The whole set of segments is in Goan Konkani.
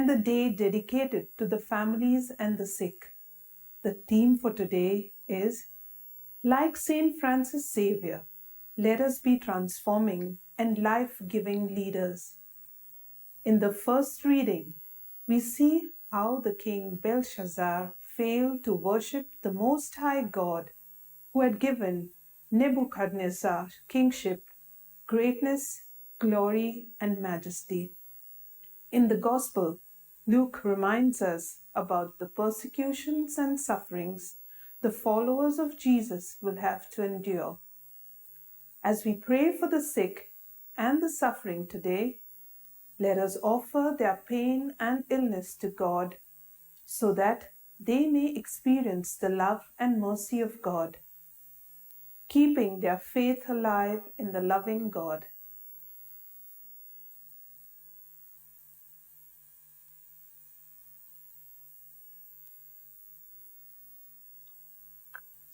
and the day dedicated to the families and the sick. The theme for today is Like Saint Francis Xavier, let us be transforming and life giving leaders. In the first reading, we see how the king Belshazzar failed to worship the Most High God who had given Nebuchadnezzar kingship, greatness, glory, and majesty. In the Gospel, Luke reminds us about the persecutions and sufferings the followers of Jesus will have to endure. As we pray for the sick and the suffering today, let us offer their pain and illness to God so that they may experience the love and mercy of God, keeping their faith alive in the loving God.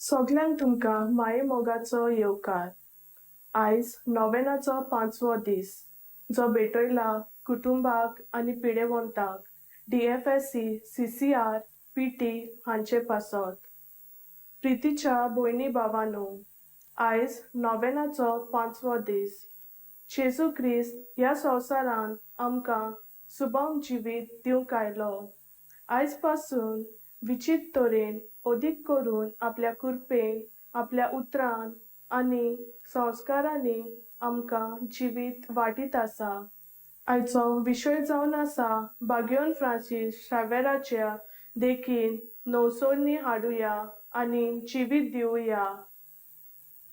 सगल्यांक तुमकां माये मोगाचो येवकार. आयज नोवेनाचो पांचवो दीस जो भेटयला कुटुंबाक आनी पिडेवंताक DFSC, CCR, PT हांचे पासत. प्रितीच्या भयणी भावांनो, आयज नोवेनाचो पांचवो दीस. जेजू क्रिस्त ह्या संवसारांत आमकां सुबंग जिवीत दिवंक आयलो. आयज पासून विचित्र तरेन अदीक करून आपल्या कृपेन, आपल्या उतरान आनी संस्कारांनी आमकां जिवीत वाटीत आसा. आयचो विशय जावन आसा बाग्योन फ्रांसीस शावेराच्या देखीन नवसोनी हाडुया आनी जिवीत दिवया.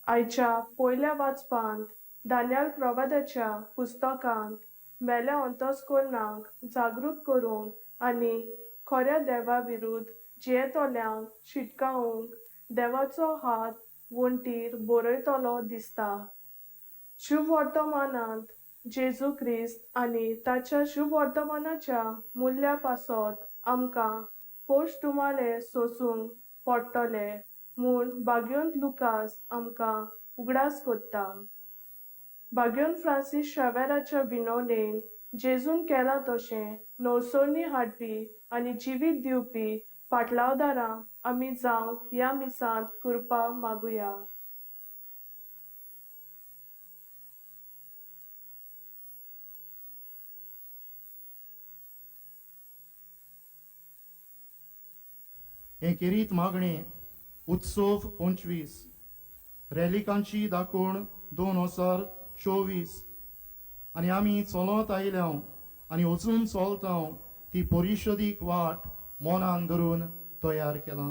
आयच्या पयल्या वाचपांत दान्याल प्रवादाच्या पुस्तकांत मेल्या अंतस्करणाक जागृत करूंक आनी खऱ्या देवा विरुद्ध जियेतल्यांक शिटकावंक देवाचो हात वण्टीर बरयतलो दिसता. शुभवर्तमानांत जेजू क्रिस्त आनी ताच्या शुभवर्तमानाच्या मुल्या पासत आमकां कोश तुमाले सोसूंक पडटले म्हूण भाग्योंत लुकास आमकां उगडास करता. बाग्योन फ्रांसीस शावेराच्या विनवणेन जेजून केलां तशें नवसरणी हाडपी आनी जिवीत दिवपी पाटलावदारां आमी जावंक ह्या मिसांत कृपा मागुया. हे खेरीत मागणे उत्सव 25 रॅलिकांची दाखोवण 2024 आनी आमी चलत आयल्या आनी वचून चलता ती परिशदीक वाट मनान धरून तयार केला.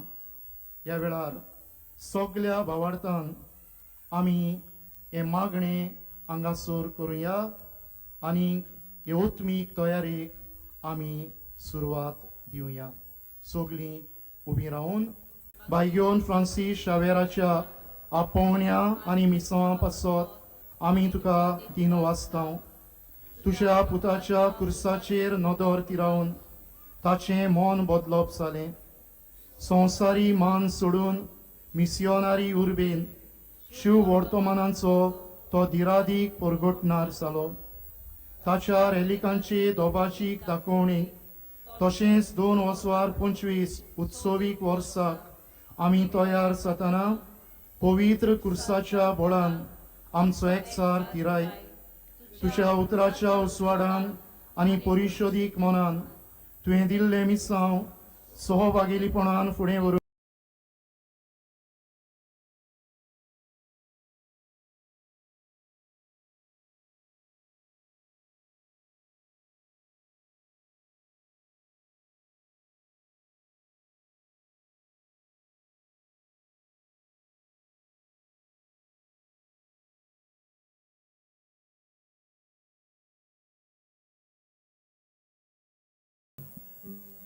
ह्या वेळार सगल्या भावार्थान आमी हें मागणें हांगासर करुया आनी हे उत्मीक तयारेक आमी सुरवात दिवया. सगलीं उबी रावन बायगोन फ्रांसीस शावेराच्या आपोवण्या आनी मिसां पासत आमी तुका दिन वाचता. तुज्या पुताच्या कुर्साचेर नदर तिरावन ताचें मन बदलप जालें. संवसारी मान सोडून मिसियोनारी उर्बेन शिव वर्तमानाचो तो दिरादीक परगटणार जालो. ताच्या रेलिकांचे दोबाचीक दाखोवणी तशेंच 2025 उत्सवीक वर्साक आमी तयार जातना पवित्र कुर्साच्या बळान आमचो एकचार तिराय. तुज्या उतराच्या उस्वाडान आनी परिशदीक मनान तुवें दिल्लें मिसांव सहभागीपणान फुडें व्हरूं.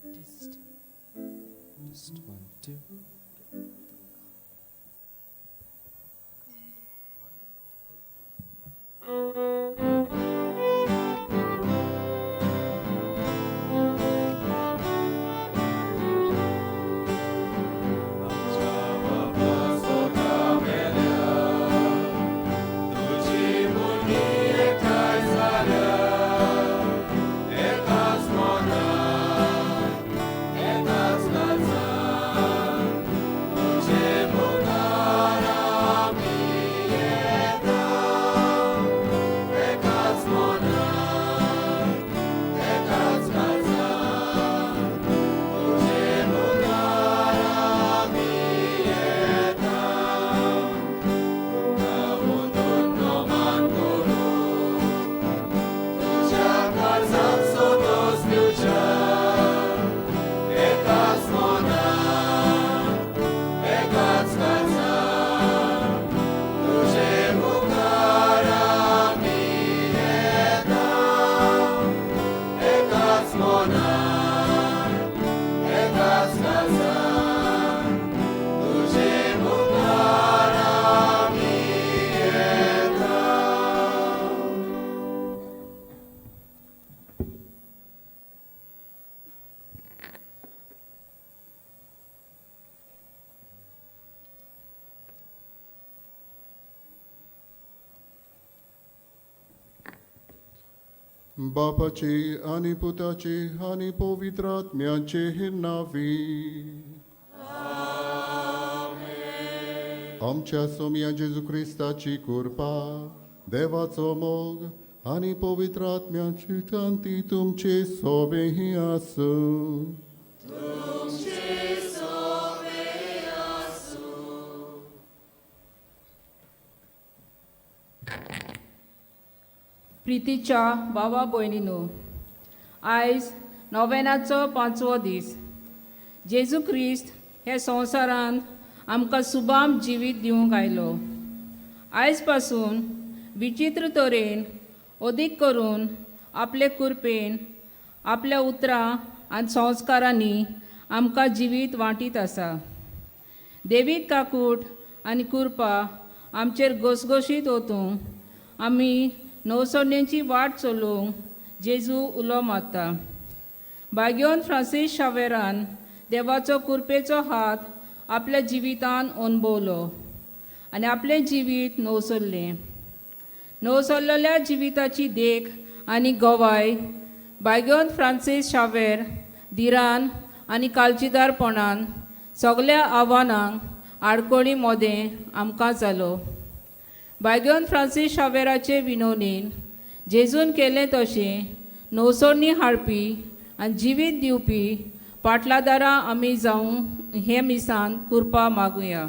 Test. Test 1, 2. बापाचे आनी पुताचे आनी पवित्र आत्म्याचे नांवी. आमच्या सोमया जेजू क्रिस्ताची कृपा, देवाचो मोग आनी पवित्र आत्म्याची शांती तुमचे सोबेही आसूं. प्रितीच्या भावा भयणीनो, आयज नोवेनाचो पांचवो दीस. जेजू क्रिस्त हे संवसारांत आमकां सुबाम जिवीत दिवंक आयलो. आयज पासून विचित्र तरेन अदीक करून आपले कृपेन आपल्या उतरां आनी संस्कारांनी आमकां जिवीत वांटीत आसा. देवीक काकूट आनी कृपा आमचेर घसघशीत वतूंक आमी नवसरणेची वाट चलोवंक जेजू उलो मारता. बाग्योन फ्रांसीस शावेरान देवाचो कृपेचो हात आपल्या जिवितान अणभवलो आनी आपलें जिवीत नवसरलें. नवसरलेल्या जिविताची देख आनी गवाय बाग्योन फ्रांसीस शावेर धिरान आनी काळजीदारपणान सगल्या आव्हानांक आडखळी मोदें आमकां जालो. बाग्योन फ्रांसीस शावेराचे विनवणीन जेजून केलें तशें नवसरणी हाडपी आनी जिवीत दिवपी पाटलादारां आमी जावं हे मिसान कृपा मागुया.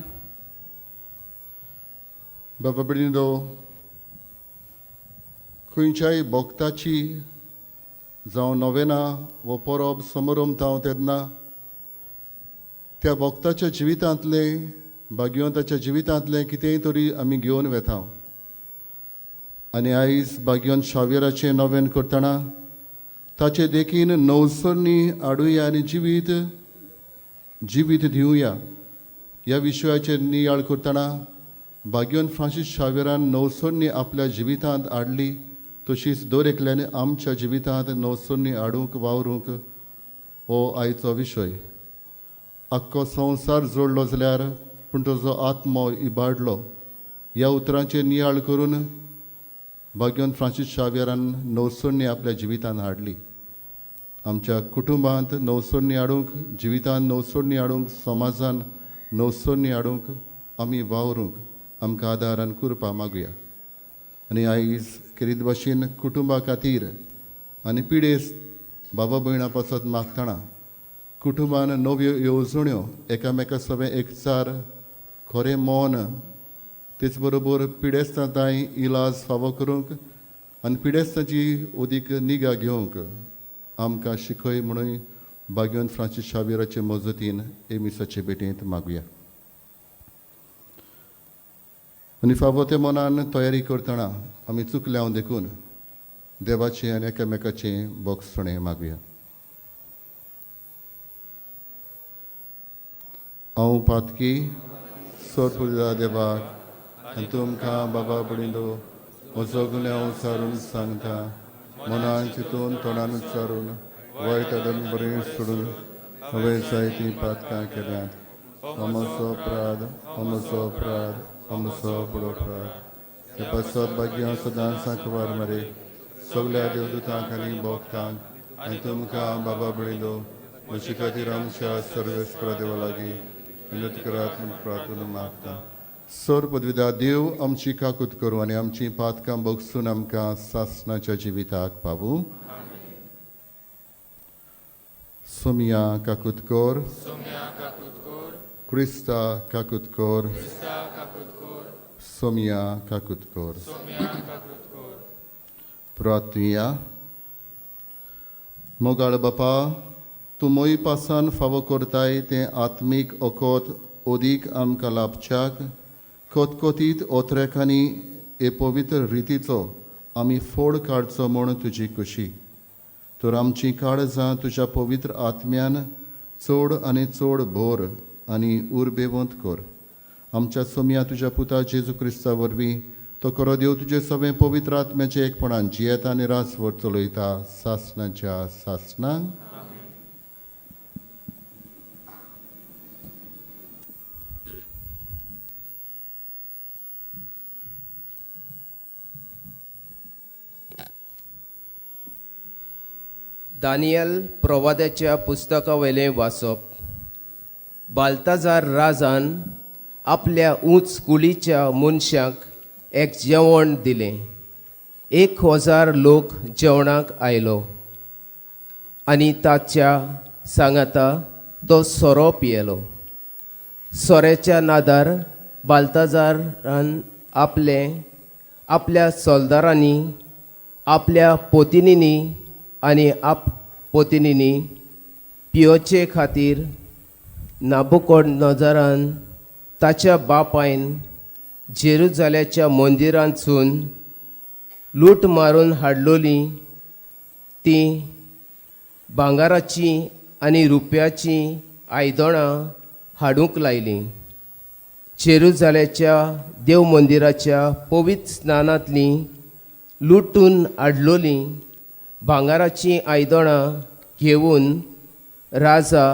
बाबा भयणीनो, खंयच्याय भक्ताची जावं नोवेना वो परब समारंभ तेन्ना त्या भक्ताच्या जिवितांतलें, भाग्यवंताच्या जिवितांतलें कितेंय तरी आमी घेवन वेता. आनी आयज भाग्यवंत शावेराचें नोवेन करतना ताचे देखीन नवसरणी हाडुया आनी जिवीत जिवीत दिवया. ह्या विशयाचेर नियाळ करतना भाग्यवंत फ्रांसीस शावेरान नवसरणी आपल्या जिवितांत हाडली, तशीच दर एकल्यान आमच्या जिवितांत नवसरणी हाडूंक वावरूंक हो आयचो विशय. आख्खो संवसार जोडलो जाल्यार पूण ताजो आत्मो इबाडलो ह्या उतरांचेर नियाळ करून भाग्यवंत फ्रांसीस शावेरान नवसरणी आपल्या जिवितांत हाडली. आमच्या कुटुंबांत नवसरणी हाडूंक, जिवितांत नवसरणी हाडूंक, समाजान नवसरणी हाडूंक आमी वावरूंक आमकां आदार आनी कृपा मागुया. आनी आयज खेरीत भाशेन कुटुंबा खातीर आनी पिडेस्त बाबा भयणां पासत मागतना कुटुंबान नव्यो येवजण्यो, एकामेका सगळें एकचार, खरें मन, तेच बरोबर पिडेस्तां तांय इलाज फावो करूंक आनी पिडेस्तांची अदीक निगा घेवंक आमकां शिकय म्हणून भाग्यवंत फ्रांसीस शावेराचे मजतीन हे मिसाचे भेटेंत मागुया. आनी फावो ते मनान तयारी करतना आमी चुकल्या देखून देवाचें आनी एकामेकाचें बोगसणें मागुया. हांव पातकी सोर देवाक आनी तुमकां बाबा भयणीनो म्हजो गुन्यांव सारून सांगता, मनान चिंतून तोंडान उच्चारून वायट आदन बरें सोडून हांवें जायतीं पातकां केल्यांत. अमसो अपराध, अमसो अपराध, अमसो बडो अपराध. ते पासत भाग्य सदांच सांकवार मरे सगल्या देवदूतांक आनी भोक्तांक आनी तुमकां बाबा भयणीनो म्हजे खातीर आमच्या सर्वेस्परा देवा लागीं विनोद करात म्हूण प्रार्थना मागता. सर पदवीदा देव आमची काकूत करूं आनी आमची पातकां बगसून आमकां सासणाच्या जिविताक पावूं. सोमिया काकूत कर, क्रिस्ता काकूत कर, सोमिया काकूत कर. प्रार्थुया. मोगाळ बापा, तूं मोई पासान फावो करताय तें आत्मीक ओकोत अदीक आमकां लाभच्याक कोतकोतीत ओतरेकांनी हे पवित्र रितीचो आमी फोड काडचो म्हूण तुजी खुशी. तर आमचीं काळजां तुज्या पवित्र आत्म्यान चड आनी चड भर आनी उर्बेवंत कर. आमच्या सोमया तुज्या पुता जेजू क्रिस्ता वरवीं तो खरो देव तुजे सगळें पवित्र आत्म्याचें एकपणान जियेता आनी रासवर चलयता सासणाच्या सासणांक. दानियल प्रवाद्याच्या पुस्तका वयलें वाचप. बाल्ताजार राजान आपल्या उंच कुलीच्या मनशांक एक जेवण दिलें. 1000 लोक जेवणाक आयलो आनी ताच्या सांगाता तो सोरो पियेलो. सोऱ्याच्या नादार बाल्ताजारान आपले आपल्या सोल्दारांनी आपल्या पोतिनींनी आनी आप पोतिनींनी पियोचे खातीर नाबुकोडनजरान ताच्या बापायन जेरुजाल्याच्या मंदिरांतसून लूट मारून हाडलोली तीं भांगराचीं आनी रुप्याचीं आयदनां हाडूंक लायलीं. जेरुजाल्याच्या देव मंदिराच्या पवित्र स्नानांतलीं लुटून हाडलोलीं भांगराचीं आयदनां घेवन राजा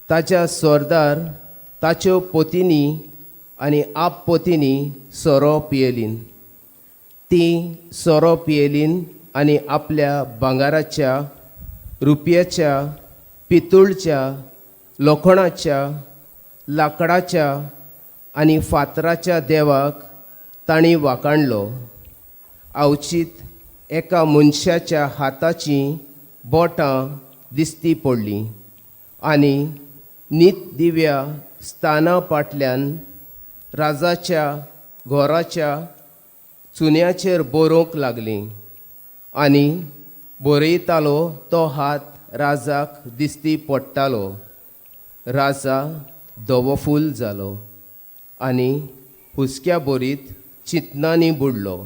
ताच्या सरदार ताच्यो पोतिनी आनी आप पोतिनी सोरो पियेलीन. तीं सोरो पियेलीन आनी आपल्या भांगराच्या रुपयाच्या पितूळच्या लोखणाच्या लांकडाच्या आनी फातराच्या देवाक तांणी वाकाणलो. आवचीत एका मनशाच्या हाताचीं बोटां दिसती पडलीं आनी नीत दिव्या स्थाना फाटल्यान राजाच्या घोराच्या चुन्याचेर बरोवंक लागलीं आनी बरयतालो तो हात राजाक दिसती पडटालो. राजा धवोफूल जालो आनी हुसक्या बोरीत चिंतनांनी बुडलो.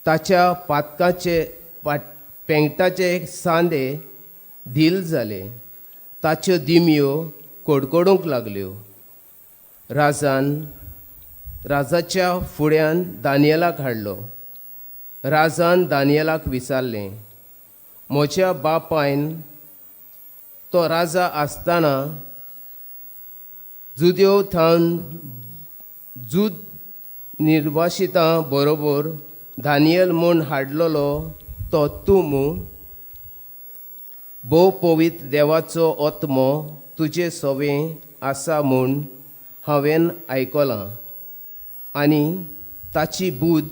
ताच्या पातकाचे पेंगटाचे सांदे धील जाले, ताच्यो दिमयो कडकडूंक लागल्यो. राजान राजाच्या फुड्यान दानियलाक हाडलो. राजान दानियलाक विचारलें, म्हज्या बापायन तो राजा आसतना जुदेव थावन जुद निर्वासितां बरोबर दानियल म्हूण हाडलेलो तो तूं मू? भोव पवित्र देवाचो आत्मो तुजे सवें आसा म्हूण हांवें आयकलां आनी ताची बुद्द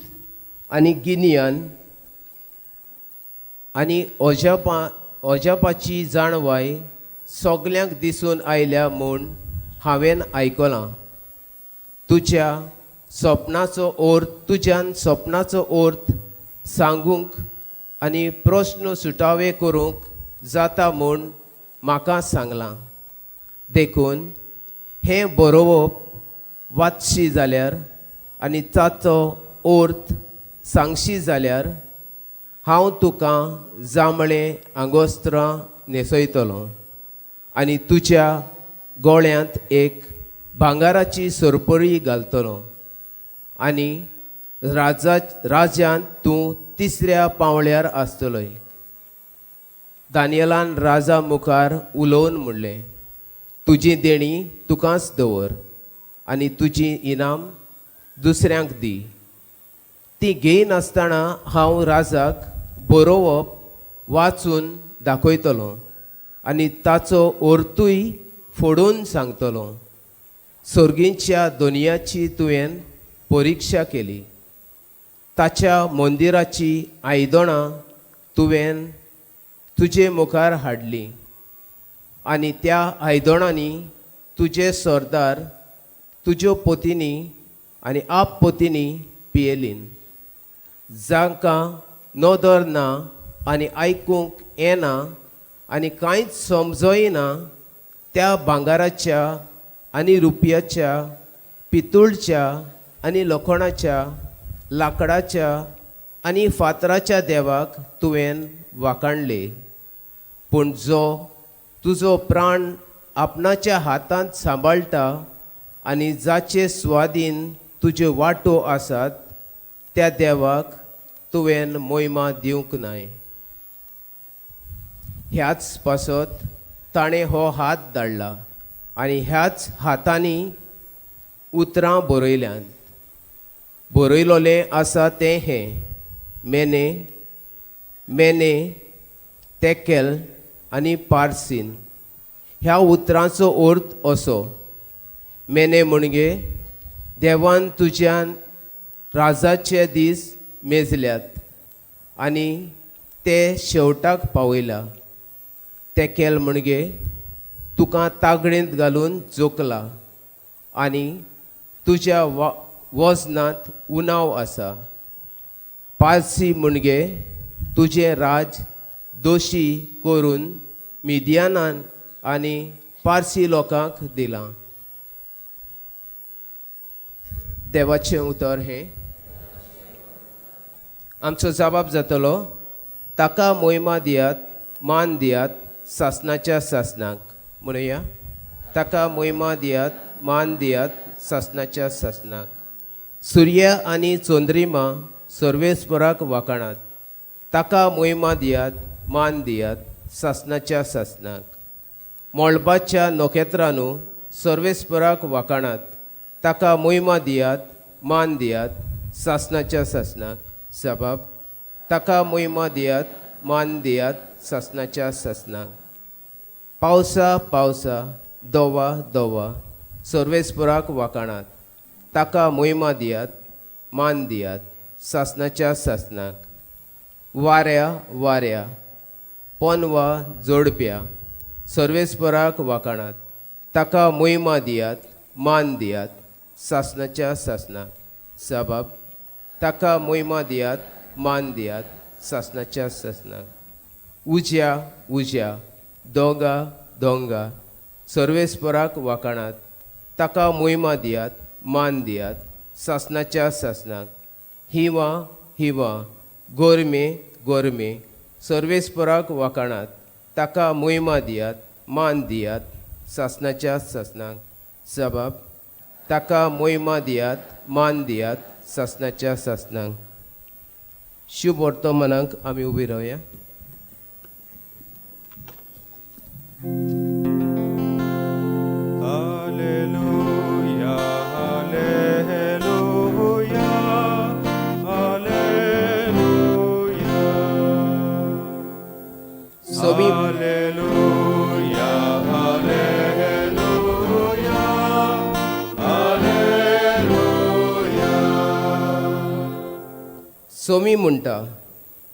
आनी गिन्यान आनी अजापाची जाणवाय सगल्यांक दिसून आयल्या म्हूण हांवें आयकलां. तुज्या सपनाचो अर्थ तुज्यान सपनाचो अर्थ सांगूंक आनी प्रस्न सुटावे करूंक जाता म्हूण म्हाका सांगलां. देखून हें बरोवप वाचशी जाल्यार आनी ताचो अर्थ सांगशी जाल्यार हांव तुका जांबळें आंगोस्त्रां न्हेसयतलो आनी तुज्या गोळ्यांत एक भांगराची सरपळी घालतलो आनी राज्यांत तूं तिसऱ्या पांवळ्यार आसतलोय. दानियलान राजा मुखार उलोवन म्हणलें, तुजी देणी तुकाच दवर आनी तुजी इनाम दुसऱ्यांक दी. ती घेयनासतना हांव राजाक बरोवप वाचून दाखयतलो आनी ताचो अर्थूय फोडून सांगतलो. सर्गींच्या दोनयाची तुवें परिक्षा केली, ताच्या मंदिराची आयदनां तुवें तुजे मुखार हाडली आनी त्या आयदनांनी तुजे सरदार तुज्यो पोतिनी आनी आप पोतिनी पियेलीन. जांकां नदर ना आनी आयकूंक येना आनी कांयच समजयना त्या भांगराच्या आनी रुपयाच्या पितूळच्या आनी लोखणाच्या लांकडाच्या आनी फातराच्या देवाक तुवें वाकाणले. पूण जो तुजो प्राण आपणाच्या हातांत सांबाळटा आनी जाचे स्वादीन तुज्यो वांटो आसात त्या देवाक तुवें मोहिमा दिवंक नाय. ह्याच पासत ताणें हो हात धाडला आनी ह्याच हातांनी उतरां बरयल्यांत. बरयलोलें आसा तें हें, मेने मेने तेकेल आनी पार्सीन ह्या उतरांचो अर्थ असो मेने म्हणगे देवान तुज्यान राजाचे दीस मेजल्यात आनी ते शेवटाक पावयला. तेकेल म्हणगे तुका तागडेंत घालून जोखला आनी तुज्या वजनांत उणाव आसा. पारसी म्हणगे तुजें राज दोशी करून मिदियानान आनी पारसी लोकांक दिलां. देवाचें उतर हें. आमचो जबाब जातलो, ताका मोहिमा दियात, मान दियात सासनाच्या सासनाक. म्हणुया, ताका मोहिमा दियात, मान दियात सासनाच्या सासनाक. सुर्या आनी चंद्रिमा सर्वेस्पराक वाखाणात, ताका मोहिमा दियात, मान दियात सासनाच्या सासनाक. मळबाच्या नखेत्रांनो सर्वेस्पराक वाखाणात, ताका मोहिमा दियात, मान दियात सासनाच्या सासनाक. सबाब, ताका मोहिमा दियात, मान दियात सासनाच्या सासनाक. पावसा पावसा दोवा दोवा सर्वेस्पराक वाखाणात, ताका मोहिमा दियात, मान दियात सासनाच्या सासनाक. वाऱ्या वाऱ्या पोनवा जोडप्या सर्वेस्पराक वाखाणात, ताका मोहिमा दियात, मान दियात सासनाच्या सासनाक. सबाब, ताका मोहिमा दियात, मान दियात सासनाच्या सासनाक. उज्या उज्या दोंगा दोंगा सर्वेस्पराक वाखाणात, ताका मोहिमा दियात, मान दियात सासनाच्या सासनाक. हिवा हिवा गोरमे गोरमे सर्वेस्पराक वाखाणात, ताका मोहिमा दियात, मान दियात सासनाच्या सासनाक. सबाब, ताका मोहिमा दियात, मान दियात सासनाच्या सासनाक. शुभ वर्तमानाक आमी उबी रावया. Alleluia, Alleluia, Alleluia. Sobi Alleluia, Alleluia, Alleluia. Somi म्हणटा,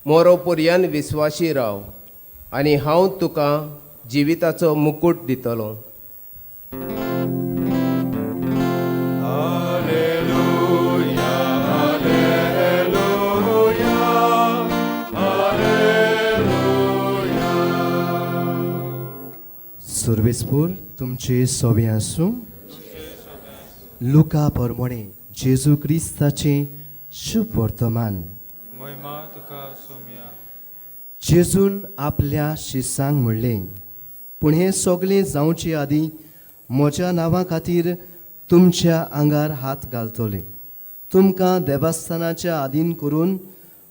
मोरो पर्यान विस्वाशी राव आनी हांव तुका जिविताचो मुकूट दितलो. Alleluia, Alleluia, Alleluia. सर्वेस्पूर तुमचे सोबे आसूं. लुका परमणे जेजू क्रिस्ताचें शुभ वर्तमान. महिमा तुका सोम्या. जेजून आपल्या शिसांक म्हणलें, पूण हें सगळें जावचे आदीं म्हज्या नांवा खातीर तुमच्या आंगार हात घालतले, तुमकां देवस्थानाच्या आदीन करून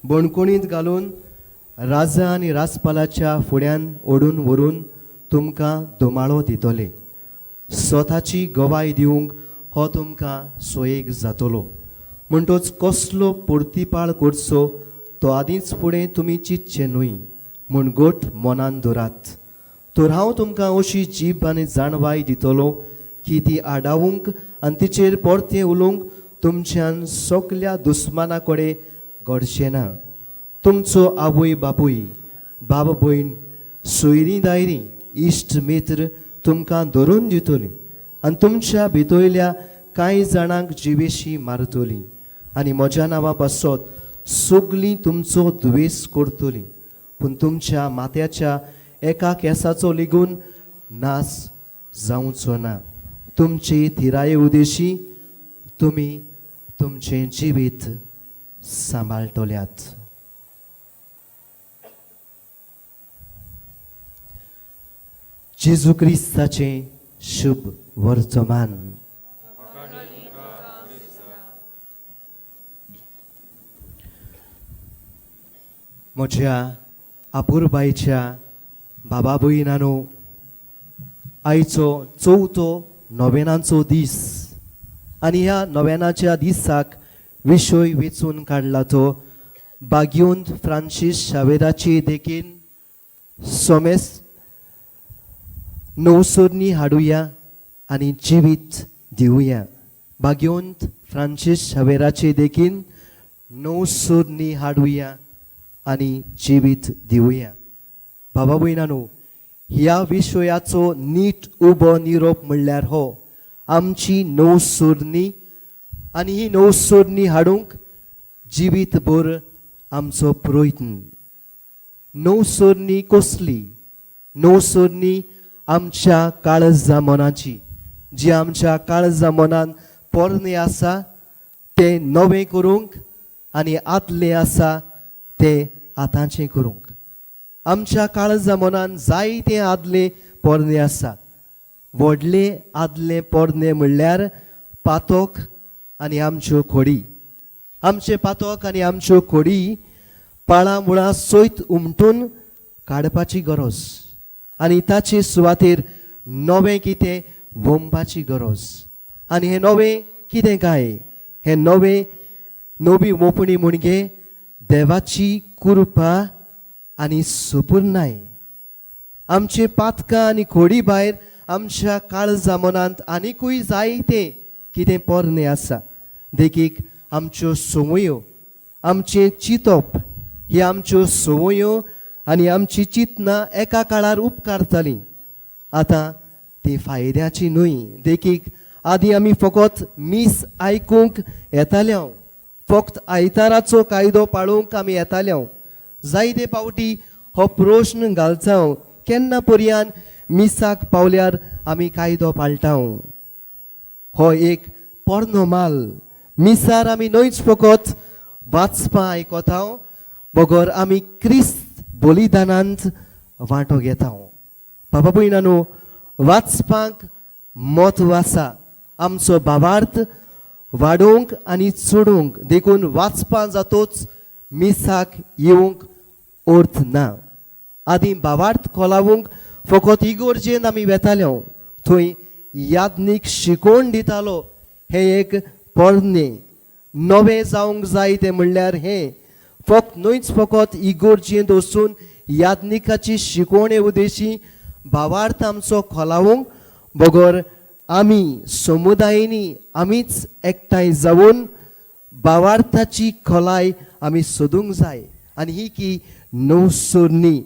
बणकोणींत घालून राजा आनी राजपालाच्या फुड्यान ओडून व्हरून तुमकां धुमाळो दितले. स्वताची गवाय दिवंक हो तुमकां सोयेक जातलो. म्हणटच कसलो परतिपाळ करचो तो आदींच फुडें तुमी चिंतचें न्हय म्हूण गोट मनान दवरात. तर हांव तुमकां अशी जीब आनी जाणवाय दितलो की ती आडावंक आनी तिचेर परतें उलोवंक तुमच्यान सगल्या दुस्माना कडेन घडचें ना. तुमचो आवय बापूय, बाब भयण, सोयरीं दायरीं, इश्ट मित्र तुमकां धरून दितलीं आनी तुमच्या भितरल्या कांय जाणांक जिवेशी मारतलीं आनी म्हज्या नांवा पासत सगलीं तुमचो दुवेस करतलीं. पूण तुमच्या माथ्याच्या एका केंसाचो लेगून नाश जावचो ना. तुमचे थिराये उदेशी तुमी तुमचें जिवीत सांबाळटल्यात. जेजू क्रिस्ताचें शुभ वर्तमान. म्हज्या आपुरबायच्या बाबा भयणानो, आयचो चवथो नोवेनाचो दीस आनी ह्या नोवेनाच्या दिसाक विशय वेंचून काडला तो बाग्योंत फ्रांसीस शावेराची देखीन सोमेस नवसोरणी हाडुया आनी जिवीत दिवया. भाग्यवंत फ्रांसीस शावेराचे देखीन नवसोरणी हाडुया आनी जिवीत दिवया. बाबा भयणांनो, ह्या विशयाचो नीट उबो निरोप म्हणल्यार हो आमची नवसोरणी आनी ही नवसोरणी हाडूंक जिवीतभर आमचो प्रयत्न. नवसोरणी कसली? नवसोरणी आमच्या काळजा मनाची, जी आमच्या काळजा मनान पोरणें आसा तें नवें करूंक आनी आदलें आसा तें आतांचें करूंक. आमच्या काळजा मनान जायतें आदलें पोरणें आसा. व्हडलें आदलें पोरणें म्हणल्यार पातोक आनी आमच्यो खोडी. आमचें पातोक आनी आमच्यो खोडी पाळां मुळां सयत उमटून काडपाची गरज आनी ताचे सुवातेर नवें कितें वोमपाची गरज. आनी हें नवें कितें काय? हें नवें नवी वोपणी म्हणजे देवाची कृपा आनी सुपुर्नाय. आमचे पातकां आनी खोडी भायर आमच्या काळजा मनांत आनिकूय जायतें कितें पोरणें आसा. देखीक आमच्यो संवयो, आमचें चिंतप. ही आमच्यो संवयो आनी आमची चिंतनां एका काळार उपकारतालीं, आतां ती फायद्याची न्हय. देखीक आदीं आमी फकत मीस आयकूंक येताले, फक्त आयताराचो कायदो पाळोवंक आमी येताले. जायते फावटी हो प्रश्न घालता, केन्ना पर्यान मिसाक पावल्यार आमी कायदो पाळटा? हो एक पोरणो माल. मिसार आमी न्हयच फकत वाचपां आयकता, बगर आमी क्रिस्त बलिदानांत वांटो घेता. बाबा भयणांनो, वाचपाक म्हत्व आसा आमचो भावार्थ वाडोवंक आनी चडोवंक. देखून वाचपां जातोच मिसाक येवंक अर्थ ना. आदीं भावार्थ खोलावूंक फकत इगोर्जेन आमी वेताले, थंय याज्ञीक शिकोवन दितालो. हें एक पोरणें. नवें जावंक जाय तें म्हणल्यार हें फक्त न्हयच फकत इगोर्जेंत वचून याज्ञिकाची शिकवणे उद्देशी भावार्थ आमचो खोलावूंक, बगर आमी समुदायनी आमीच एकठांय जावन भावार्थाची खोलाय आमी सोदूंक जाय. आनी ही की नवसोरणी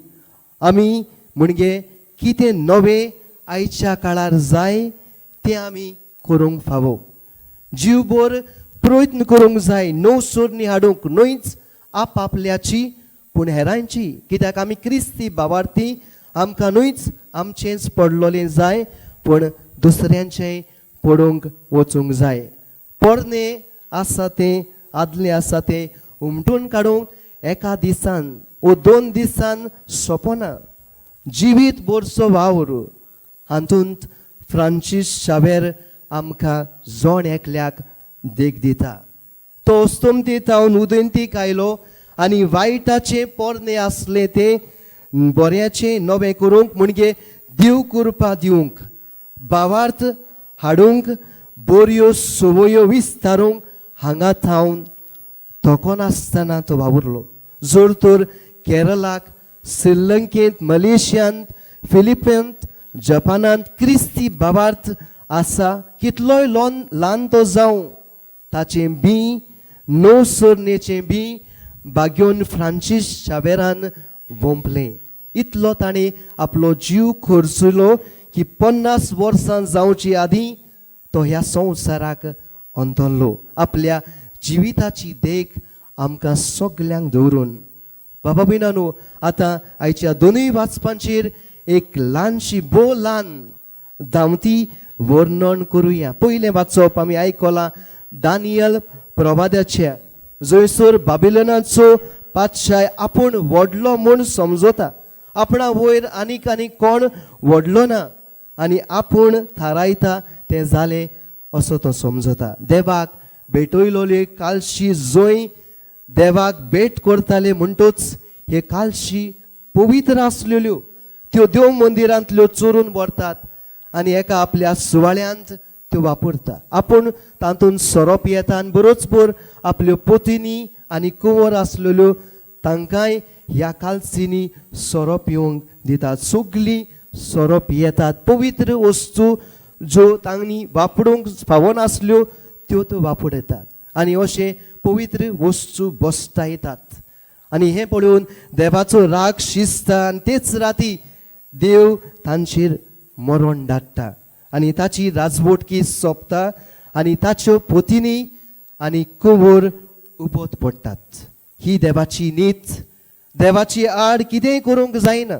आमी म्हणजे कितें नवें आयच्या काळार जाय तें आमी करूंक फावो. जीवभर प्रयत्न करूंक जाय नवसोरणी हाडूंक, न्हयच आपआपल्याची पूण हेरांची. कित्याक आमी क्रिस्ती भावार्थी, आमकां न्हयच आमचेंच पडलोलें जाय पूण दुसऱ्यांचेंय पडूंक वचूंक जाय. पोरणें आसा तें, आदलें आसा तें उमटून काडूंक एका दिसान वो 2 दिसान सोंपना. जिवीत भरचो वावर. हातूंत फ्रांसीस शावेर आमकां जण एकल्याक देख दिता. तो अस्तमते थावन उदंतीक आयलो आनी वायटाचें पोरणें आसलें तें बऱ्याचें नवें करूंक, म्हणजे देव कृपा दिवंक, भावार्थ हाडूंक, बऱ्यो संवयो विस्तारूंक हांगा थावन थकनासतना तो वावुरलो. जर तर केरलाक, श्रीलंकेंत, मलेशियांत, फिलिपिन्त, जपानांत क्रिस्ती भावार्थ आसा, कितलोय ल्हान तो जावं, ताचें बीं नवसरणेचें बीं भाग्योन फ्रांसीस शावेरान वोंपलें. इतलो ताणें आपलो जीव खर्चलो की 50 वर्सां जावचे आदीं तो ह्या संवसाराक अंतरलो. आपल्या जिविताची देख आमकां सगल्यांक दवरून. बाबा भयणांनो, आतां आयच्या दोनूय वाचपांचेर एक ल्हानशी भोव ल्हान धांवती वर्णन करुया. पयलें वाचप आमी आयकलां दानियल प्रवाद्याच्या, जंयसर बाबिलनाचो पातशाय आपूण व्हडलो म्हूण समजता, आपणा वयर आनीक आनीक कोण व्हडलो ना आनी आपूण थारायता तें जालें असो तो समजता. देवाक भेटयलोले कालशी जंय देवाक भेट करताले म्हणटूच हे कालशी पवित्र आसलेल्यो त्यो देव मंदिरांतल्यो चोरून व्हरतात आनी एका आपल्या सुवाळ्यांत त्यो वापरता. आपूण तातूंत सोरो पियेता आनी बरोच भर आपल्यो पोतिनी आनी कुंवर आसलेल्यो तांकांय ह्या कालचींनी सोरो पिवंक दितात. सगलीं सोरो पियेतात. पवित्र वस्तू ज्यो तांणी वापरूंक फावनासल्यो त्यो त्यो वापरतात आनी अशें पवित्र वस्तू बसतायतात. आनी हें पळोवन देवाचो राग शिजता आनी तेच राती देव तांचेर मरण धाडटा आनी ताची राजवटकी सोंपता आनी ताच्यो पोतीनी आनी कुंवर उबोत पडटात. ही देवाची नीत. देवाची आड कितेंय करूंक जायना,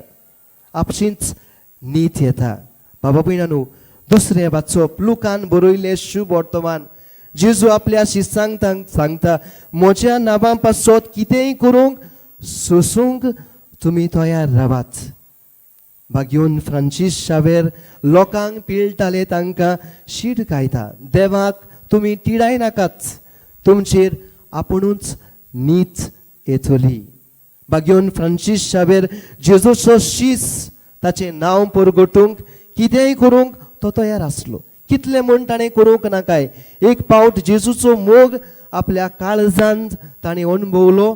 आपशींच नीत येता. बाबा भयणांनो, दुसरें वाचप लुकान बरयलें शुभ वर्तमान. जेजू आपल्या शिसांक सांगता, म्हज्या नांवा पासत कितेंय करूंक सोसूंक तुमी तयार रावात. भाग्योन फ्रांसीस शावेर लोकांक पिळटाले तांकां शीट गायता, देवाक तुमी तिडाय नाकात, तुमचेर आपुणूच नीत येतली. भाग्योन फ्रांसीस शावेर जेजूचो शीस ताचें नांव परगटूंक कितेंय करूंक तो तयार आसलो. कितलें म्हूण ताणें करूंक नाकाय, एक पावट जेजूचो मोग आपल्या काळजांत ताणें अणभवलो,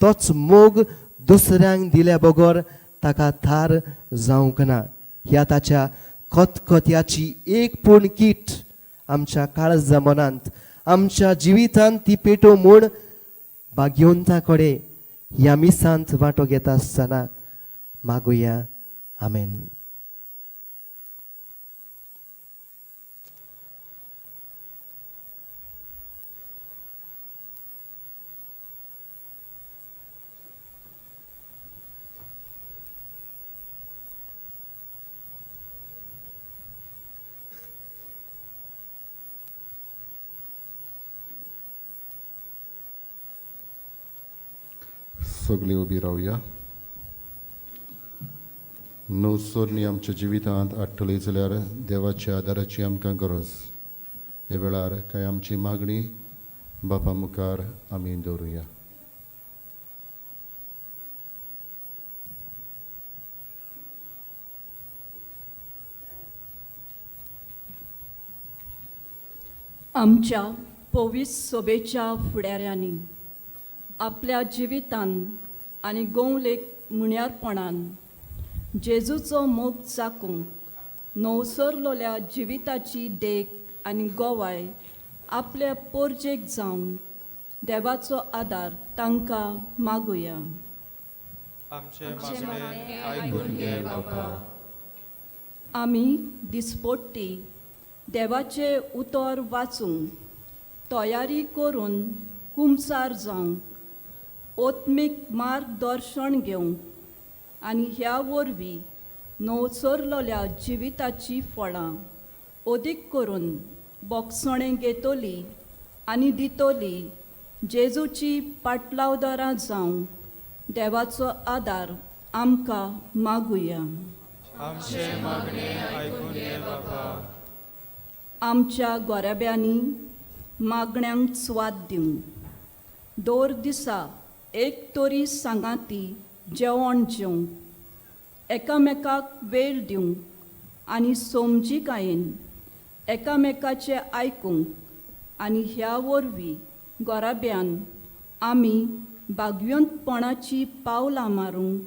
तोच मोग दुसऱ्यांक दिल्या बगर ताका थार जावंक ना. ह्या ताच्या खतखत्याची एक पूण कीट आमच्या काळजा मनांत आमच्या जिवितांत ती पेटो म्हूण भाग्यवंता कडेन ह्या मिसांत वांटो घेता आसतना मागुया. आमेन. सगळीं उबी रावया. नवसोरणी आमच्या जिवितांत आडटली जाल्यार देवाच्या आदाराची आमकां गरज. ह्या वेळार कांय आमची मागणी बापा मुखार आमी दवरुया. आमच्या पवीस सोबेच्या फुडाऱ्यांनी आपल्या जिवितान आनी गोंवलेक मुण्यारपणान जेजूचो मोग चाकूंक नवसरलोल्या जिविताची देख आनी गोवाय आपल्या पोरजेक जावंक देवाचो आदार तांकां मागुया. आमचे मागणे आयकून घे बापा. आमी दिसपट्टी देवाचें उतर वाचूंक तयारी करून कुमसार जावंक ओत्मीक मार्गदर्शन घेवंक आनी ह्या वरवीं नवसरलोल्या जिविताचीं फळां अदीक करून बोगसणें घेतली आनी दितली जेजूची पाटलावदारां जावंक देवाचो आदार आमकां मागुया. आमचे मागणे आयकून घे बापा. आमच्या गोराब्यांनी मागण्यांक स्वाद दिवंक दर दिसा एक तरी सांगाती जेवण जेवंक एकामेकाक वेळ दिवंक आनी समजिकायेन एकामेकाचें आयकूंक आनी ह्या वरवीं गोराब्यान आमी भागवंतपणाची पावलां मारूंक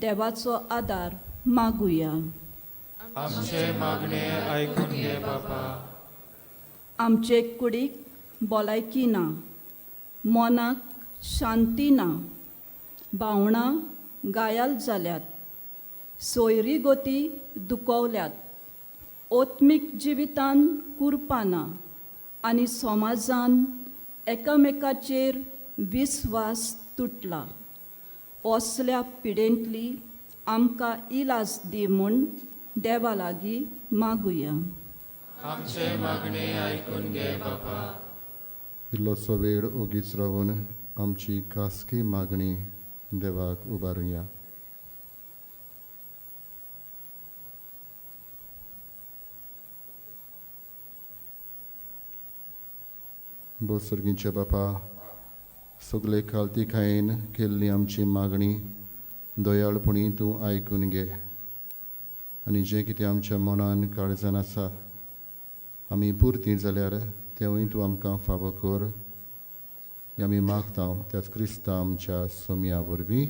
देवाचो आदार मागुया. आमचे मागणे आयकून घे बापा. आमचे कुडीक भलायकी ना, मनाक शांती ना, भावणां गायाल जाल्यात, सोयरी गती दुखवल्यात, ओत्मीक जिवितान कुरपा ना आनी समाजान एकामेकाचेर विस्वास तुटला. असल्या पिडेंतली आमकां इलाज दी म्हूण देवा लागीं मागुया. आमचे मागणे आयकून घे बापा. इल्लोसो वेळ ओगीच रावन आमची खासगी मागणी देवाक उबारुया. बोसर्गींच्या बापा, सगळे खालतीकायेन केल्ली आमची मागणी दयाळपणी तूं आयकून घे आनी जें कितें आमच्या मनान काळजान आसा आमी पुरती जाल्यार तेंवूय तूं आमकां फावो कर. आमी मागता त्याच क्रिस्ता आमच्या सोमया वरवीं.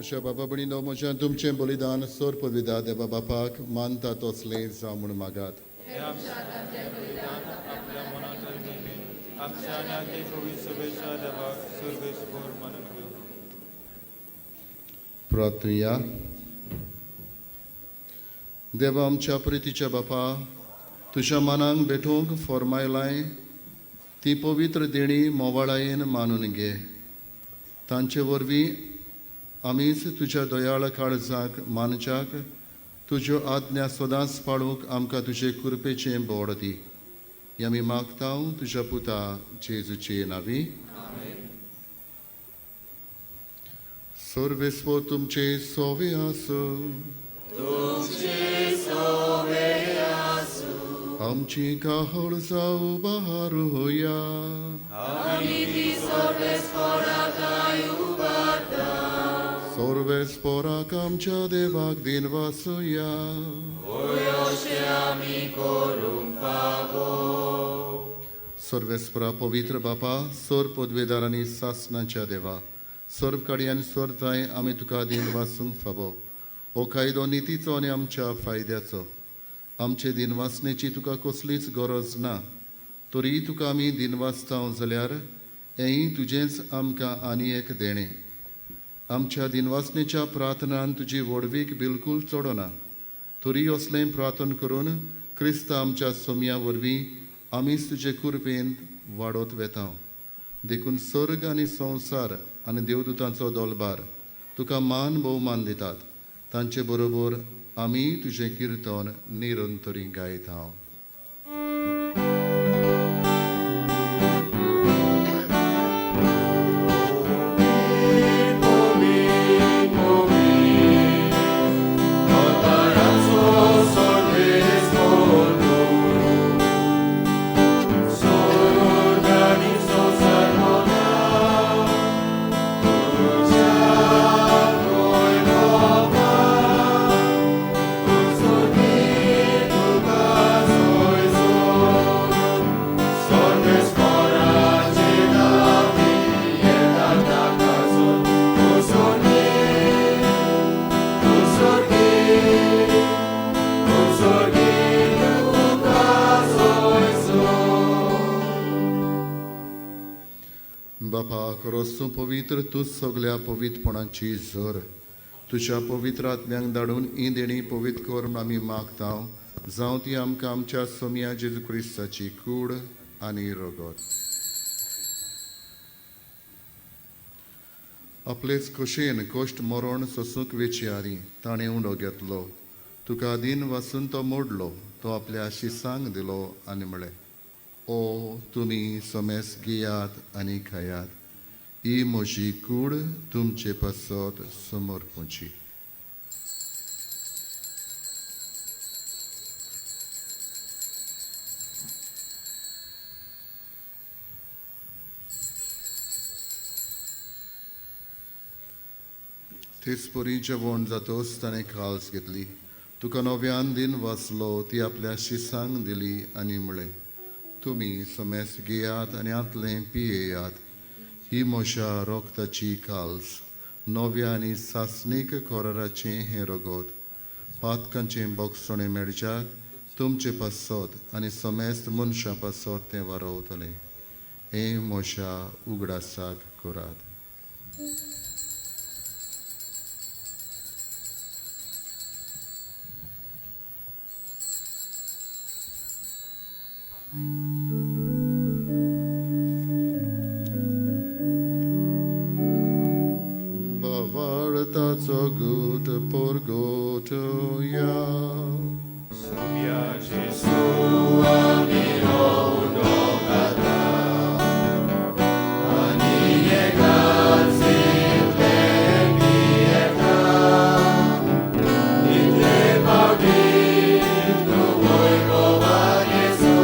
म्हज्या बाबा भयणीनो, म्हज्या तुमचें बलिदान सोर पदविदा देवा बापाक मानता तसलें जावं म्हूण मागात. प्रार्थुया. देवा आमच्या प्रितीच्या बापा, तुज्या मनांक भेटूंक फॉर्मायलाय ती पवित्र देणी मोवाळायेन मानून घे. तांचे वरवीं आमीच तुज्या दयाळ काळजाक मानच्याक तुज्यो आज्ञा सदांच पाळूंक आमकां तुजे कृपेचें बोड दी. हें आमी मागता तुज्या पुता जेजूचे नांवी. सर्वेस्पर तुमचे सोवे आसूं. आमची काहळ जावं बहारुया. सर्वेस्पराक आमच्या देवाक दिन वासुया. सर्वेस्परा पवित्र बापा, सोर पदवेदार आनी सासणाच्या देवा, सर्व काडी आनी सोरताय आमी तुका दिन वासूंक फावो. हो कायदो नितीचो आनी आमच्या फायद्याचो. आमचे दिनवासनेची तुका कसलीच गरज ना, तरी तुका आमी दिनवासता जाल्यार हेंय तुजेंच आमकां आनी एक देणें. आमच्या दिनवासनेच्या प्रार्थनान तुजी व्हडवीक बिलकूल चडना, तरी असलें प्रार्थन करून क्रिस्त आमच्या सोमया वरवीं आमीच तुजे कृपेन वाडत वेता. देखून सर्ग आनी संवसार आनी देवदूतांचो दोलबार तुका मान भोवमान दितात. तांचे बरोबर आमी तुजें किर्तन निरंतरी गायता. बापा, खरोच तूं पवित्र, तूंच सगल्या पवित्रपणाची झर. तुज्या पवित्र आत्म्यांक धाडून ही देणी पवित्र कर म्हूण आमी मागता. जावं ती आमकां आमच्या सोमया जेजू क्रिस्ताची कूड आनी रगत. आपलेच खोशयेन कश्ट मरण सोसूंक वेचे आदी ताणें उंडो घेतलो. तुका दिन वासून तो मोडलो, तो आपल्या शिसांक दिलो आनी म्हळें, ओ तुमी समेस घेयात आनी खायात, ही म्हजी कूड तुमचे पासत समर्पणची. तेच परी जेवण जातोच ताणें काल्स घेतली, तुका नव्यान दिन वाचलो, ती आपल्या शिसांक दिली आनी म्हळें, तुमी समेस घेयात आनी आतलें पियेयात, ही म्हज्या रोगताची काल्स, नव्या आनी सासणीक कोराराचें हें रगत, पातकांचें बोगसणें मेळच्याक तुमचे पासत आनी समेस्त मनशां पासत तें वारोवतलें. हें म्हज्या उगडासाक करात. बावाळताचो गूट पोरगोटया सोम्या जेजू आमी उदोकाता आनी एकाच इतले पियेता इतले फावटी तूं वैभवान येसो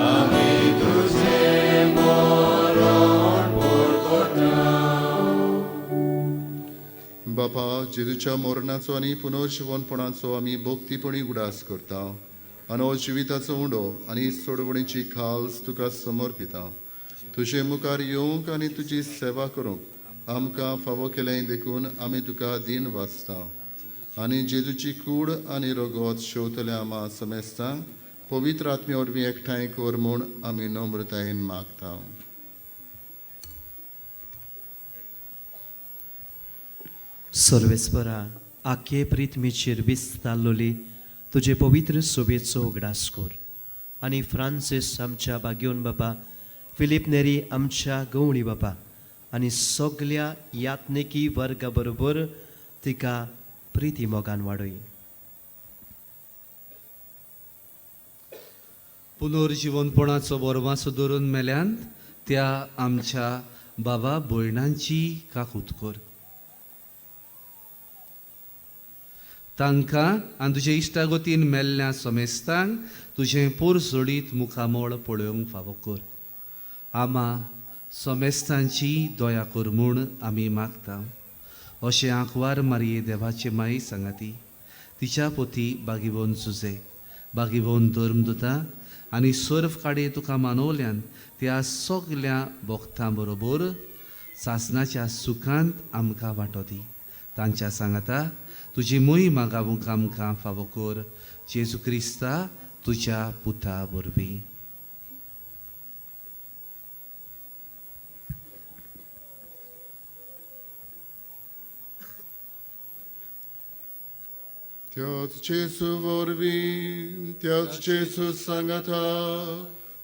आमी तुजें मरण परगटा. बापा, जेजूच्या मरणाचो आनी पुनर्जिवनपणाचो आमी भक्तीपणी उगडास करता आनी हो जिविताचो उंडो आनी सोडवणीची खास तुका समर्पिता. तुजे मुखार येवंक आनी तुजी सेवा करूंक आमकां फावो केलें देखून आमी तुका दीन वाचता आनी जेजूची कूड आनी रगत शेवतल्या आमा समेस्तांक पवित्र आत्म्या वरवीं एकठांय कर म्हूण आमी नम्रतायेन मागता. सर्वेस्परा, आखे प्रिथमीचेर विस्तारलोली तुजे पवित्र सोबेचो उगडास कर आनी फ्रांसीस आमच्या बागेवन बापा, फिलीप नेरी आमच्या गवळी बापा आनी सगल्या यात्निकी वर्गा बरोबर तिका प्रिती मोगान वाडय. पुनर्जिवनपणाचो बोरमासो धरून मेल्यान त्या आमच्या बाबा भयणांची काकूत कर. तांकां आनी तुजे इश्टागतीन मेल्ल्या समेस्तांक तुजें पोर सोडीत मुखामळ पळोवंक फावो कर. आमा समेस्तांची दया कर म्हूण आमी मागता. अशें आंकवार मारये देवाचे माई सांगाती तिच्या पोती बागीवन सुजे बागीवन धर्मदुता आनी सर्व काडये तुका मानवल्यान त्या सगल्या भक्तां बरोबर सासनाच्या सुखांत आमकां वांटो दी. तांच्या सांगाता तुजी मोहिमा गावूंक आमकां फावो कर. जेजू क्रिस्ता तुज्या पुता वरवीं. त्याच जेजू वरवीं, त्याच जेजू सांगाता,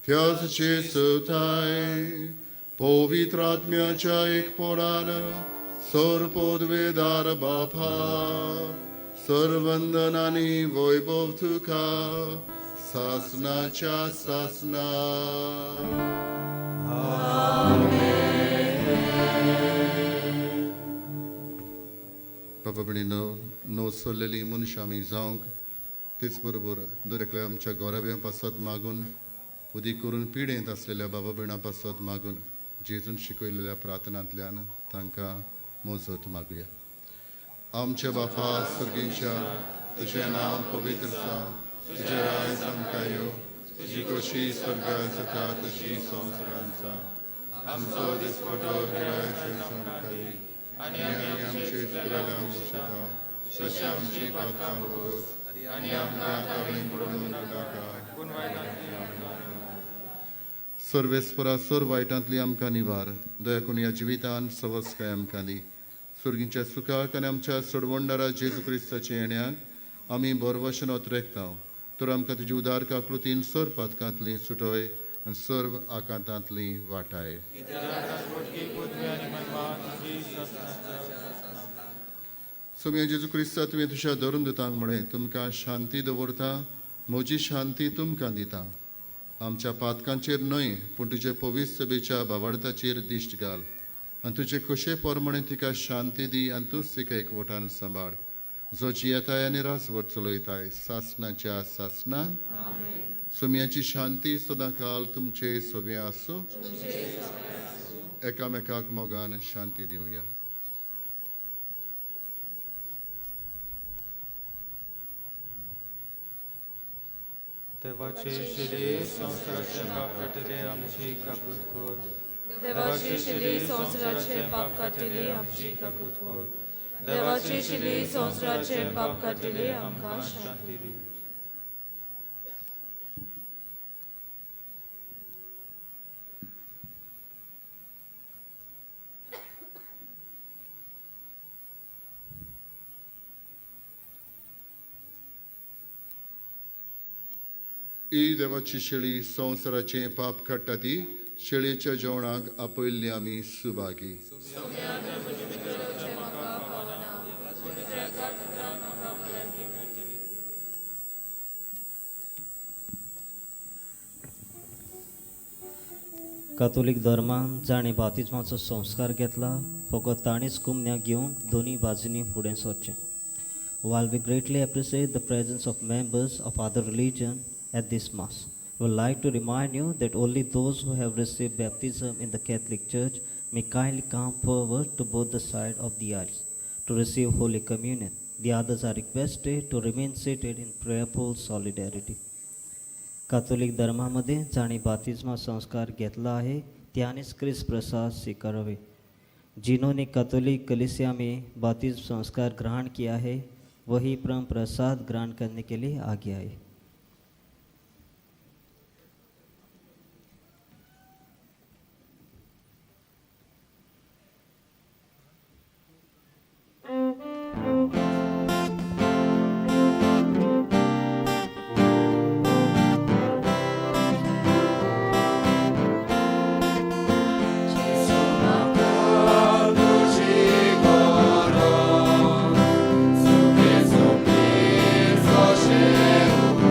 त्याच जेजू थांय पवित्र आत्म्याच्या एकपणान सर्वपदवेदार बापा, सर्वंदन आनी वैभव तुका सासनाच्या सासना. बाबा भयणीनो, नो सोल्लेली मनशां आमी जावंक तेच बरोबर दर एकल्या आमच्या गोराब्यां पासत मागून, उदीक करून पिडेंत आसलेल्या बाबा भयणां पासत मागून जेजून शिकयलेल्या प्रार्थनांतल्यान तांकां मोजत मागुया. आमच्या बापा सर्गींच्या, तुजें नांव पवित्र जावं, तुजें राज आमकां येवं, तुजी कशी स्वर्गार जाता तशी संवसारांत जावं. आमचो दिसपटो गिरायक आमकां दी आनी आमी आमचे चुकलेल्यांक बक्षिता तशी आमची पातकां भोगोस आनी आमकां तावळीन पडून नाका. सर्वेस्परा सर वायटांतली आमकां निवार, दया करून ह्या जिवितान सवस्काय आमकां दी. सुर्गींच्या सुखाक आनी आमच्या सोडवणदारा जेजू क्रिस्ताच्या येण्याक आमी बरवशन अत्रेकता. तर आमकां तुजी उदार काकृतीन सर पातकांतली सुटय आनी सर्व आकांतांतली वाटाय. सोम्या जेजू क्रिस्ता, तुवें तुज्या धरून दितांक म्हळें, तुमकां शांती दवरता, म्हजी शांती तुमकां दिता. आमच्या पातकांचेर न्हय पूण तुजे पवित्र सभेच्या बावार्थाचेर दिश्ट घाल आनी तुजे कशे प्रमाणे तिका शांती दी आनी तूंच तिका एकवटान सांबाळ, जो जियेताय आनी राजवट चलयताय सासनाच्या सासना. सोम्याची शांती सदांकाल तुमचे सगळें आसूं. एकामेकाक मोगान शांती दिवया. देवाचे शिले संवसाराचे पाप काडटले आमची काकूत कर. देवाचे शिले संवसाराचे पाप काडटले आमची काकूत कर. देवाचे शिले संवसाराचे पाप काडटले आमकां शांती दी. ही देवाची शेळी संवसाराचें पाप काडटा ती शेळयेच्या जेवणाक आपयल्ली आमी सुभागी. कातोलीक धर्मान जाणें बातिज्माचो संस्कार घेतला फकत ताणेंच कुमन्या घेवंक दोनूय बाजूंनी फुडें सरचें. While we greatly appreciate the presence of members of other religion at this Mass, we would like to remind you that only those who have received baptism in the Catholic Church may kindly come forward to both the sides of the aisles to receive Holy Communion. The others are requested to remain seated in prayerful solidarity. Catholic धर्मामध्ये जांणी बातिज्मा संस्कार घेतला आहे त्यानेच क्रिस्त प्रसाद स्वीकारावे. जिन्होंने कैथोलिक कलिसिया में बातिज्म संस्कार ग्रहण किया है, वही परम प्रसाद ग्रहण करने के लिए आगे आए. तुजी गरज, सुखे सोंपी जशें.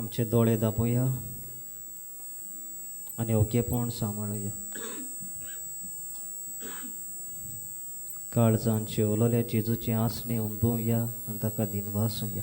आमचे दोळे दापोया आनी ओगेपण सांबाळुया. काळजान शेवलोल्या जेजूचें आसणें अणभवया आनी ताका दिनवासुया.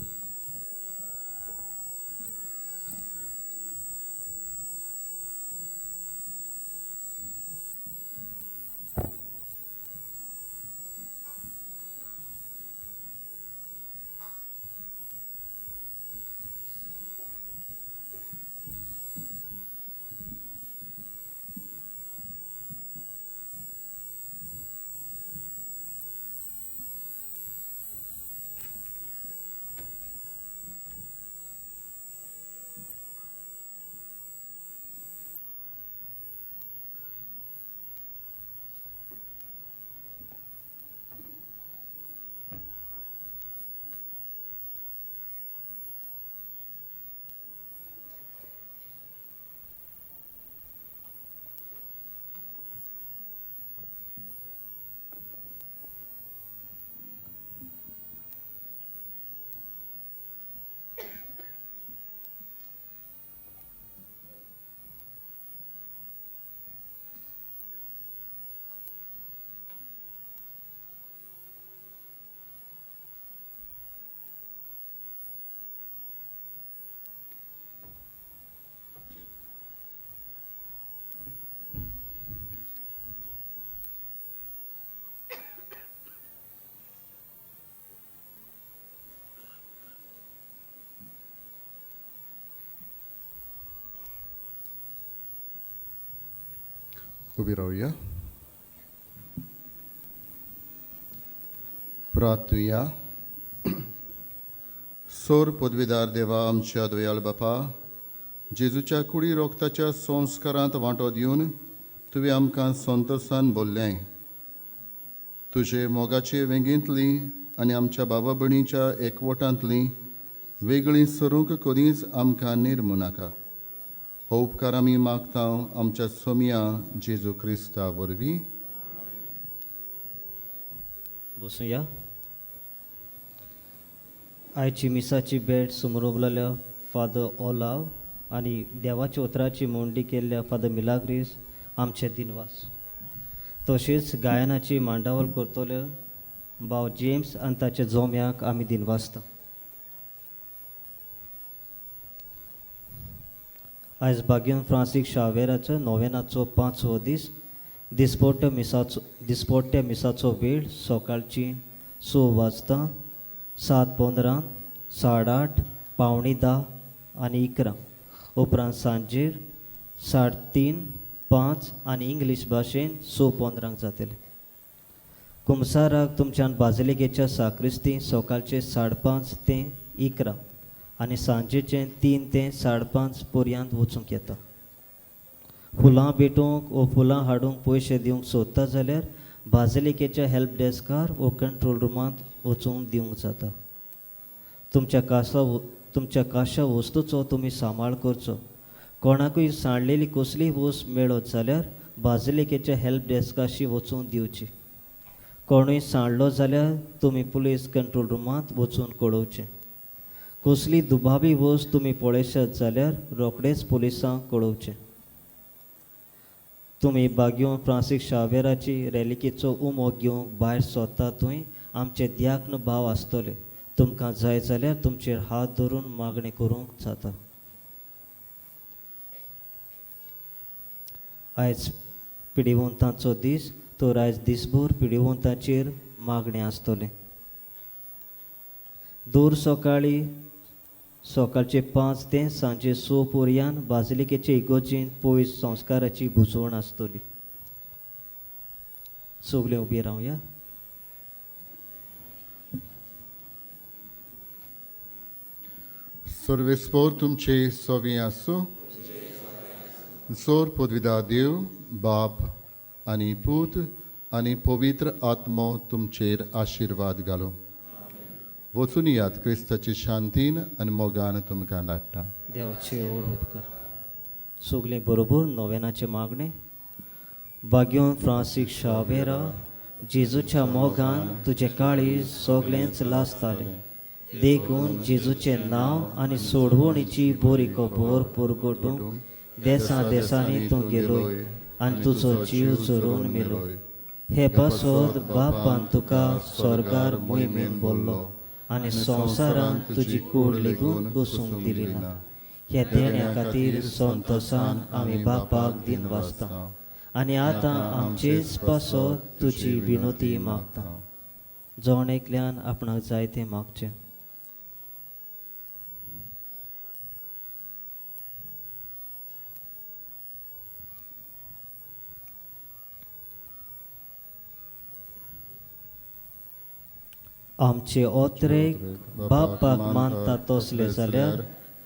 उबी रावया. प्रार्थुया. सोर पदवीदार देवा आमच्या दयाळ बापा, जेजूच्या कुडी रोगताच्या संस्कारांत वांटो दिवन तुवें आमकां संतोसान बोल्लें. तुजे मोगाचे वेंगेंतली आनी आमच्या बाबा भयणीच्या एकवटांतली वेगळी सरूंक कदींच आमकां निर्मू नाका. हो उपकार आमी मागता आमच्या सोमया जेजू क्रिस्ता वरवीं. बसुया. आयची मिसाची भेट सुमरोवलेल्या फादर ओलाव आनी देवाच्या उतराची मोंडी केल्ल्या फादर मिलाग्रीस आमचे दिनवास. तशेंच गायनाची मांडावळ करतल्यो भाव जेम्स आनी ताच्या जोम्याक आमी दिनवासता. आयज बाग्योन फ्रांसीक शावेराचो नोवेनाचो 5वो दीस. दिसपोट्या मिसाचो वेळ सकाळची 6 वाजता, 7:15, 8:30, 9:45 आनी 11. उपरांत सांजेर 3:30, 5 आनी इंग्लीश भाशेन 6:15 जातले. कुमसाराक तुमच्यान बाजिलिकेच्या साक्रिस्ती सकाळचे 5:30 ते 11 आनी सांजेचे 3 ते 5:30 पर्यंत वचूंक येता. फुलां भेटोवंक वो फुलां हाडूंक पयशे दिवंक सोदता जाल्यार बाजिलिकेच्या हेल्प डेस्कार वो कंट्रोल रुमांत वचूंक दिवंक जाता. तुमच्या काशा वस्तूचो तुमी सांबाळ करचो. कोणाकूय सांडलेली कसलीय वस्त मेळत जाल्यार बाजिलिकेच्या हेल्प डेस्काशी वचून दिवची. कोणूय सांडलो जाल्यार तुमी पुलीस कंट्रोल रुमांत वचून कळोवचें. कसली दुबावी वस्त तुमी पळयशात जाल्यार रोखडेच पुलिसांक कळोवचें. तुमी बाग्योन फ्रांसीक शावेराची रेलिकेचो उमो घेवंक भायर सोदता थंय आमचे द्याक्न भाव आसतले. तुमकां जाय जाल्यार तुमचेर हात धरून मागणी करूंक जाता. आयज पिडिवंतांचो दीस, तर आयज दिसभर पिडिवंतांचेर मागणें आसतलें. दर सकाळी सकाळचे 5 ते सांजे 6 पर्यंत बाजिलिकेचे इगोर्जींत पयस संस्काराची भुजवण आसतली. सगळे उबी रावया. सर्वेस्पोर तुमचे सोवी आसूं. सोर पदवीदा देव बाप आनी पूत आनी पवित्र आत्मो तुमचेर आशिर्वाद घालूं. वचून यात क्रिस्ताची शांतीन आनी मोगान तुमकां धाडटा. देवाचे उपकार. सगळे बरोबर नोवेनाचे मागणे. बाग्योन फ्रांसीक शावेरा, जेजूच्या मोगान तुजें काळीज सगळेंच लासतालें. देखून जेजूचें नांव आनी सोडवणीची बरी खबर परगटूंक देसां देसांनी तूं गेलोय आनी तुजो जीव झरोवन मेलो. हे पासत बापान तुका स्वर्गार मोहिमेन बोल्लो आनी संवसारांत तुजी कूड लेगून बसूंक दिली ना. ह्या देण्या खातीर संतोसान आमी बापाक दिन वाचता आनी आतां आमचेच पासत तुजी विनोती मागता. जण एकल्यान आपणाक जाय तें मागचें. आमचे ओत्रेक बापाक मानता तसले जाल्यार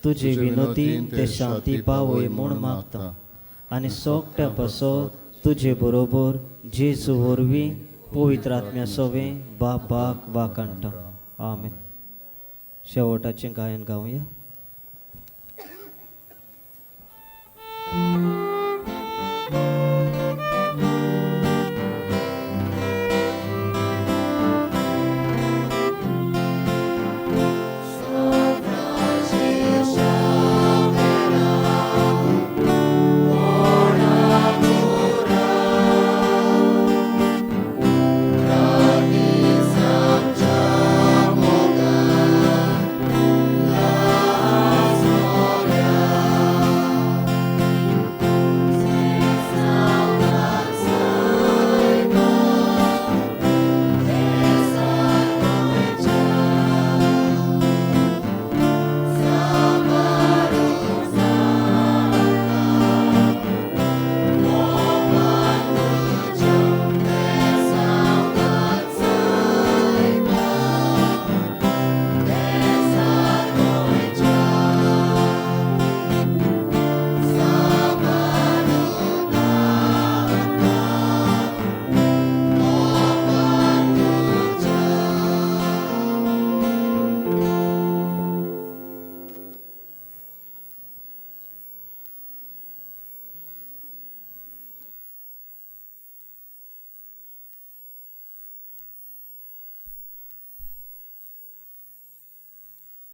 तुजे विनोतीन ते शांती पावय म्हूण मागता आनी सोगट्या पासत तुजे बरोबर जेजू वरवीं पवित्र आत्म्या सवें बापाक वाकाणटा. आमेन. शेवटाचें गायन गावया.